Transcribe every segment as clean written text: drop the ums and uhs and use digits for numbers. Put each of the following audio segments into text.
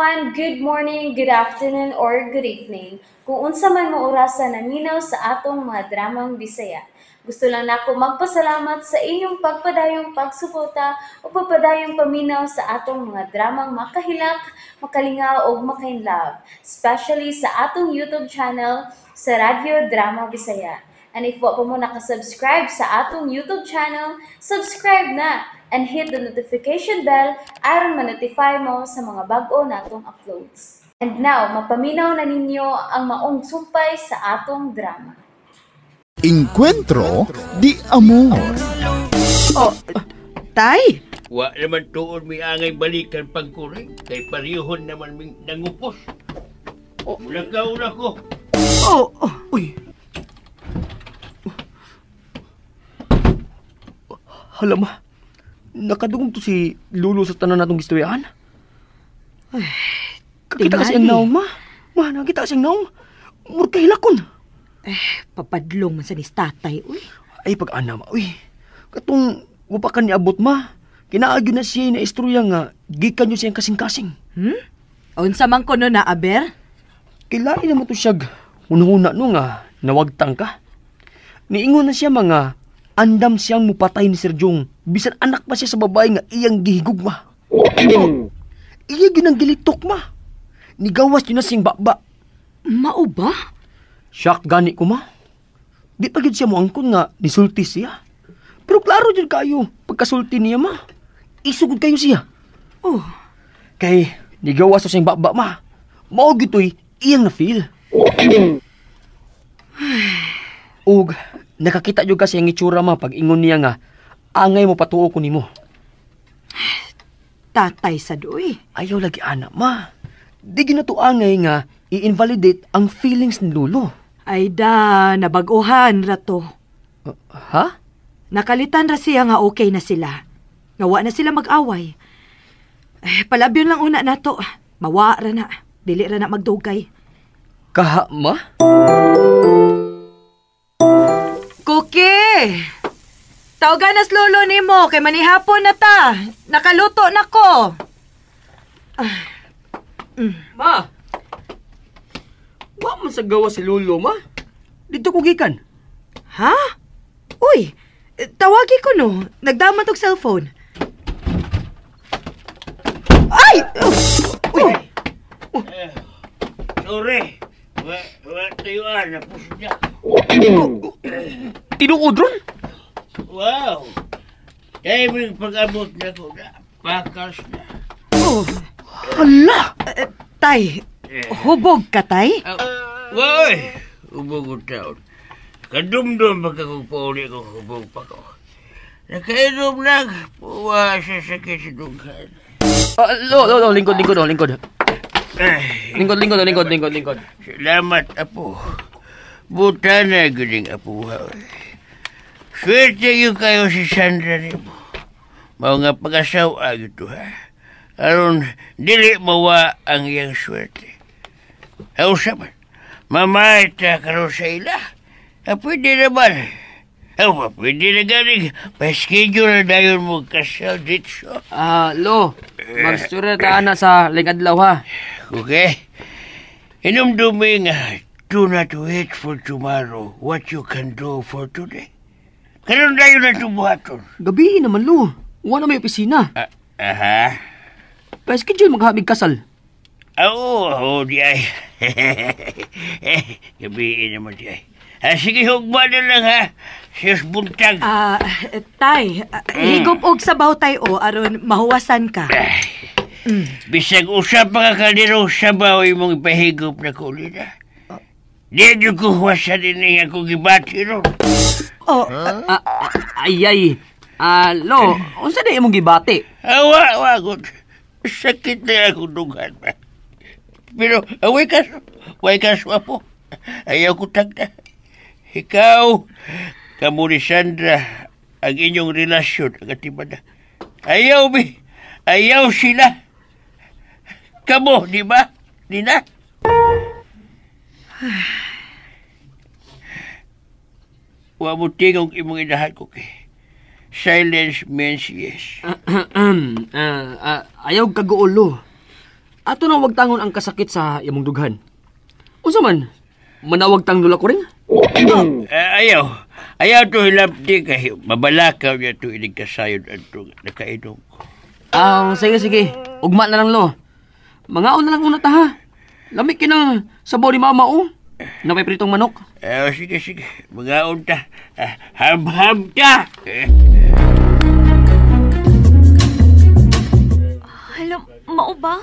Everyone! Good morning, good afternoon, or good evening. Kung unsa man mo orasa naminaw sa atong mga dramang Bisaya. Gusto lang nako magpasalamat sa inyong pagpadayong pagsuporta o pagpadayong paminaw sa atong mga dramang makahilak, makalingaw ug makainlove, especially sa atong YouTube channel sa Radyo Drama Bisaya. And if wa pa mo nakasubscribe sa atong YouTube channel, subscribe na and hit the notification bell aron ma-notify mo sa mga bag-o natong uploads. And now, mapaminaw na ninyo ang maong sumpay sa atong drama. Encuentro di Amor. Oh, tay! Wa naman tuon mi angay balikan pagkuring kay parehon naman ming nangupos. Oh. Mulakaw na ko. Oh. Uy. Hala ma, nakadungog to si Lolo sa tanan natong gistoryahan. Kakita kasi ang tingali. naong ma. Ma, nakita kasi ang naong. Murkay lakon. Papadlong man sa ni tatay, uy. Ay, pag-ana ma, uy. Katong wa pa ka niabot ma. Kinaagyo na siya na istorya nga gikan nyo siyang kasing-kasing. Unsa man kuno na, Aber? Kailain naman to siyag hunahuna no nga nawagtang ka. Niingon na siya mga andam siyang mupatay ni Sir Jong bisan anak pa siya sa babae nga iyang gihigugma. Iya gyud ang gilitok ma. Nigawas yun na siyang baba. Mao ba? Shock gani ko ma. Di pa gyud siya moangkon nga nisulti siya. Pero klaro jud kayo pagkasulti niya ma. Isugod kayo siya. Oh, Kay nigawas to siyang baba ma. Mao gyud to'y iyang na-feel. Ug nakakita jud kasi ang itsura ma pag ingon niya nga angay mo patuo ko nimo. Tatay sa doy. Ayaw lagi ana ma. Di gyud na to angay nga i-invalidate ang feelings ni Lolo. Ay da, nabag-uhan ra to. Ha? Nakalitan ra siya nga okay na sila. Nga wa na sila mag-away. Eh, palabyon lang una nato. Mawa ra na. Dili ra na magdugay. Kaha ma? Cookie! Tawagan nas lolo nimo kay manihapon na ta. Nakaluto na ko. Ma! Wa man sa gawa si Lolo ma. Dito ko gikan. Ha? Uy, tawagi ko no. Nagdaman tog cellphone. Ay! Uy! Sorry. Wa tayo napos na. Tinuod ron? Wow. Timing pag-abot na ko na. Pakas na. Oh, Hala! Tay, hubog ka, tay? Woy! Hubog ko taon. Kadumdum pagka kong pauli ko, hubog pa ko. Nakainom lang. Puwa sa sakit sa dughan. Lo, lo, lo, lingkod, lingkod, oh, lingkod. Ay, Lingkod, lingkod, oh, lingkod, lingkod, lingkod. Salamat, apo. Buta na galing, apo. Swerte yun kayo si Sandra nimo. Mao nga pag-asawa ito, ha? Aron, dili mawa ang iyang swerte. Hausa man, mamay ta karon sa ila. Ah, pwede naman. Ah, pwede na galing. Pa-schedule na dayon mo kasal dito. Lo, magstura ta ana sa ling adlaw ha. Okay? Hinumdumi nga, do not wait for tomorrow what you can do for today. Karon dayon na tubuhaton. Gabi naman lo. Wa na may opisina. Ah, aha. Pa-schedule maghabig kasal. Oo, oo, di ay. Gabiin naman di ay. Ah, sige, hugma na lang ha. Siyos buntag. Tay, higop og sabaw tay o aron mahuwasan ka. Bisag usap pa ka kaldirong sabaw imong ipahigop na kulina. Di nyo ko huwasan ini akong gibati ron. Oh, Ay, ay. Lo, unsa na imong gibati? Awa, awa ko. Sakit na akong dughan ba. Pero away kaso, way kaso apo. Ayaw ko tagda. Ikaw, kamo ni Sandra, ang inyong relasyon, ang atibada. Ayaw, mi. Ayaw sila. Kamo, di ba? Nina? Wa mo tingog imong inahan ko kay. Silence means yes. Ayaw kaguolo. Ato nang wagtangon ang kasakit sa imong dughan. Unsa man? Manawag tang lula ko rin? Ayaw. Ayaw to hilabti kay mabalakaw niya to inig kasayod adto nakainom. Sige, sige. Ugma na lang, lo. Mangaon na lang una ta, ha? Lamig kinang sabaw ni mama, oh. Napay pritong manok. Sige, sige. Mangaon ta. Hab-hab ta. Hala, mao ba?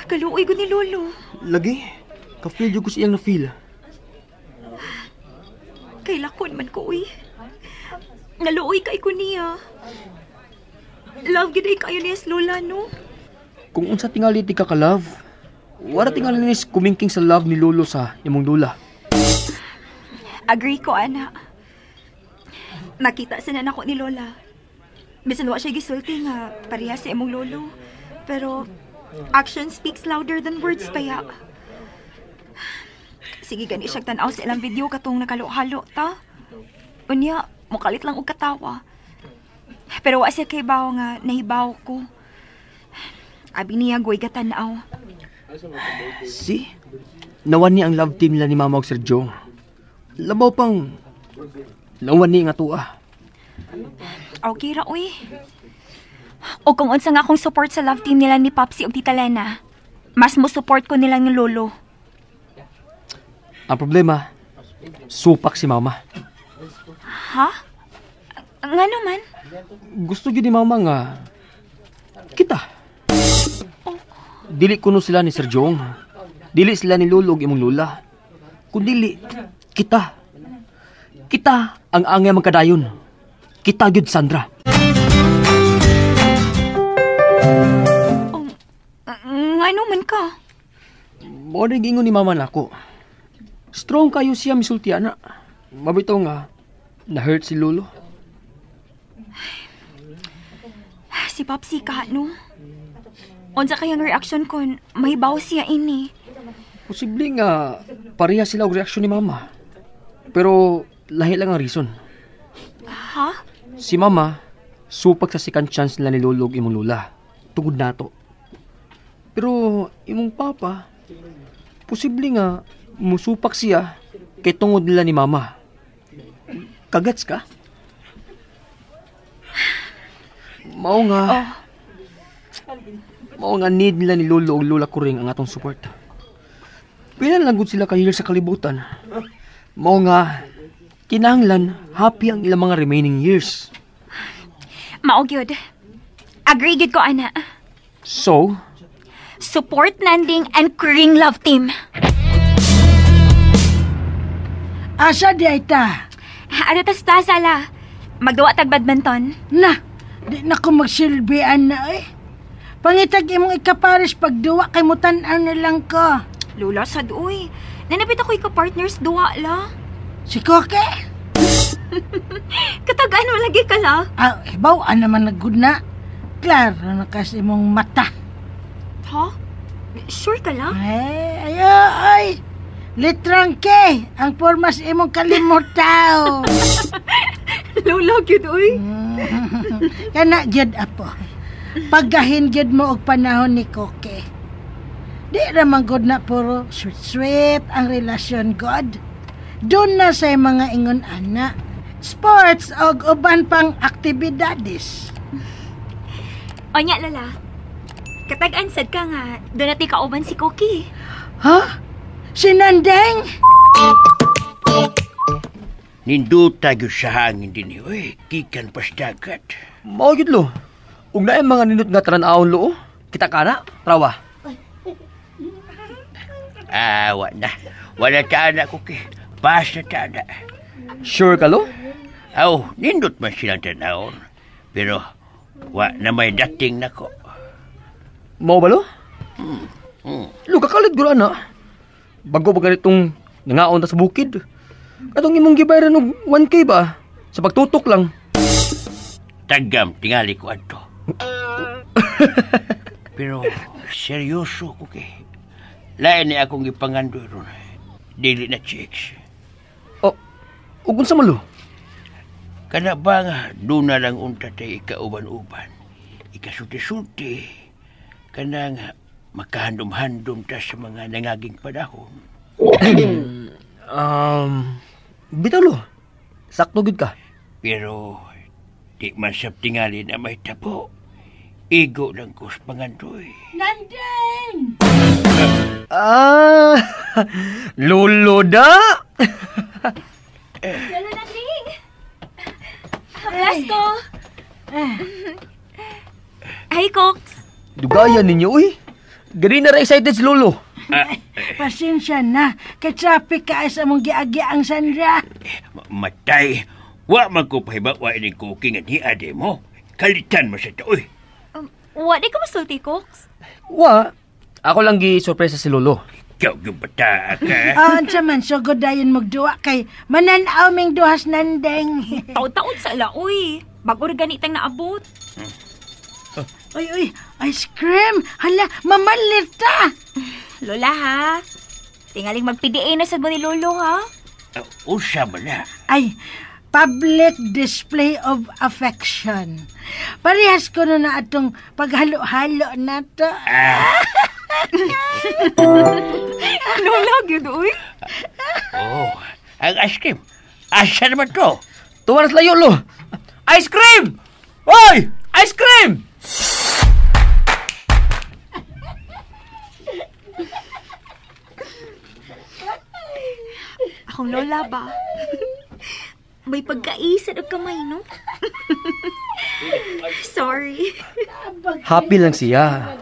Kaluoy ko ni Lolo. Lagi. Ka-feel ko siyang na-feel. Kay lakon man ko, uy. Naluoy kay ko niya. Love gid ay kayo niya sa Lola, no? Kung unsa tingali ti ka ka-love, wala tingali nis kumingking sa love ni Lolo sa imong lula. Agree ko, ana. Nakita sa nako ni Lola. Bisan wa siya gisulti nga pareha sa imong lolo. Pero action speaks louder than words paya. Sige, gani siyang tan-aw sa ilang video katong nakaluhalo ta. Unya, mukalit lang og katawa. Pero wa siya kay bawo nga nahibaw ko. Abi niya goy katanaw. See? Nawan ni ang love team nila ni Mama og Sir Joe. Labaw pang nawan ni nga tuwa. Okay ra, uy. O kung unsa nga akong support sa love team nila ni Popsy ug Tita Lena, mas mo support ko nila ng lolo. Ang problema, supak si Mama. Ha? Ngano man? Gusto gyud ni Mama nga kita. Oh. Dili kuno sila ni Sir Jong. Dili sila ni Lolo ug imong lola. Kundili kita. Kita ang angay magkadayon. Kita gyud, Sandra. Ngano man ka? Mo ni giingon ni Mama nako. Strong kayo siya misulti ana. Mabitaw nga na-hurt si Lolo. Si Popsy ka, no? Unsa kayang reaction kon mahibaw siya ini? Posible nga pareha sila og reaksyon ni Mama. Pero lahi lang ang reason. Ha? Si Mama supak sa second chance nila ni Lolo ug imong lola. Tungod nato. Pero imong papa, posible nga musupak siya kay tungod nila ni Mama. Kagats ka? Mao nga. Oh. Mao nga need nila ni Lolo ug Lola Kuring ang atong support. Pila lang gud sila ka-year sa kalibutan. Mao nga kinahanglan happy ang ilang mga remaining years. Mao gyud. Agree gyud ko ana. So, support Nanding and Kuring love team. Asa di ay ta? Ano tas plaza la? Magduwa tag badminton. Na, di na ko magsilbian na eh. Pangitag imong ikapares pagduwa kay mutan-aw na lang ko. Lola, sad uy. Nanapit ako ika-partners duwa la. Si Koke? Katagaan mo lagi ka la. Ah, hibaw naman nagud na. Klaro na kasi imong mata. Ha? Sure ka la? Eh, ayo, ay. Litrang ke, ang formas imong kalimutaw. Lola, gyud uy. Kana gyud apo. Paggahin gyud mo og panahon ni Koke. Di ra man gud na puro sweet-sweet ang relasyon god. Doon na sa mga ingon ana, sports og uban pang aktibidades. Onya lala. Katag-an sad ka nga, doon natin kauban si Koki. Ha? Si Nandeng? Ninduta gyud sa hangin din eh. Gikan pas dagat. Mao gyud lo. Ug naay mga nindot nga taran-awon lo. Kita ka na, trawa. Ah, wa na. Wala ta na Koki. Pas na ta na. Sure ka lo? Aw, nindot man silang tan-awon. Pero wa na may dating nako. Mao ba lo? Lo, kakalit guro ana. Bago ba ganitong nangaon ta sa bukid? Atong imong gibayaran og 1K ba? Sa pagtutok lang. Tagam, tingali ko adto. Pero seryoso ko kay. Lain ni akong gipangandoy ron. Dili na chicks. Oh, ug unsa man lo? Kana ba nga doon na lang unta tay ikauban-uban. Ikasulti-sulti. Kanang Makahandom-handom ta sa mga nangaging panahon. Bitaw lo. Sakto gud ka. Pero di man sa tingali na may tapo. Igo lang ko sa pangandoy. Nandeng! Ah, lolo da. Lolo Nanding! Bless ko! Hi, Cooks! Dugayan ninyo, uy. Gani na ra excited si lolo. Pasensya na. Kay traffic ka sa among giagi ang Sandra. Matay, wa man ko pahibawa ining cooking at hiade mo. Kalitan mo sa to, uy. Wa di ka masulti, Cooks? Wa, ako lang gi-sorpresa si lolo. Ikaw yung bata ka. Ah, unsa man sugod dayon magduwa kay mananaw ming duhas Nandeng. Taon-taon sa la, uy. Bago ra ganitang naabot. Uy, uy, ice cream. Hala, mamalit ta. Lola, ha? Tingaling mag-PDA na sad mo ni Lolo, ha? Usa man na. Ay, public display of affection. Parehas ko na na atong paghalo-halo na to. Lola, gyud, uy. Oh, ang ice cream. Asa naman to? Tuwa na sa layo, lo. Ice cream! Oy! Ice cream! Akong lola ba? May pagkaisad og kamay, no? Sorry. Happy lang siya.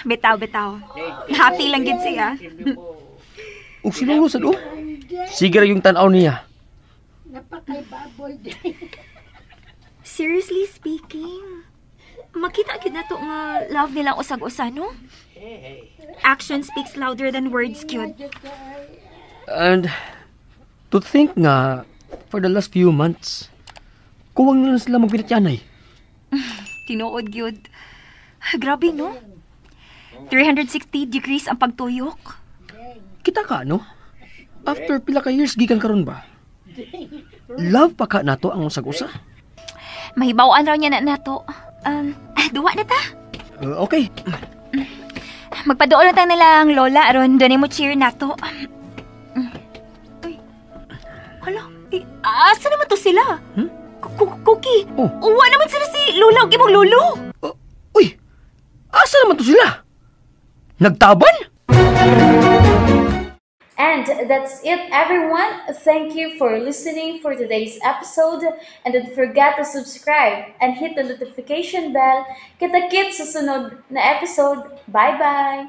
Bitaw, bitaw. Happy lang gid siya. Ug si lolo sad, oh. Sige ra yung tan-aw niya. Napakay baboy din. Seriously speaking, makita gyud nato nga love nilang usag-usa, no? Action speaks louder than words, cute. And to think nga, for the last few months, kuwang na lang sila magpinatyanay. Tinuod gyud. Grabe, no? 360 degrees ang pagtuyok. Kita ka, no? After pila ka years gikan karon ba? Love pa ka nato ang usag-usa? Mahibaw-an raw niya na nato. Duwa na ta. Okay. Magpaduol na ta nilang lola aron doon mo cheer nato. Uy. Hala, eh, asa naman to sila? Hmm? Cookie. Oh. Uwa naman sila si Lola ug imong lolo. Uy, asa naman to sila? Nagtaban? And that's it, everyone. Thank you for listening for today's episode. And don't forget to subscribe and hit the notification bell. Kita-kits sa sunod na episode. Bye-bye!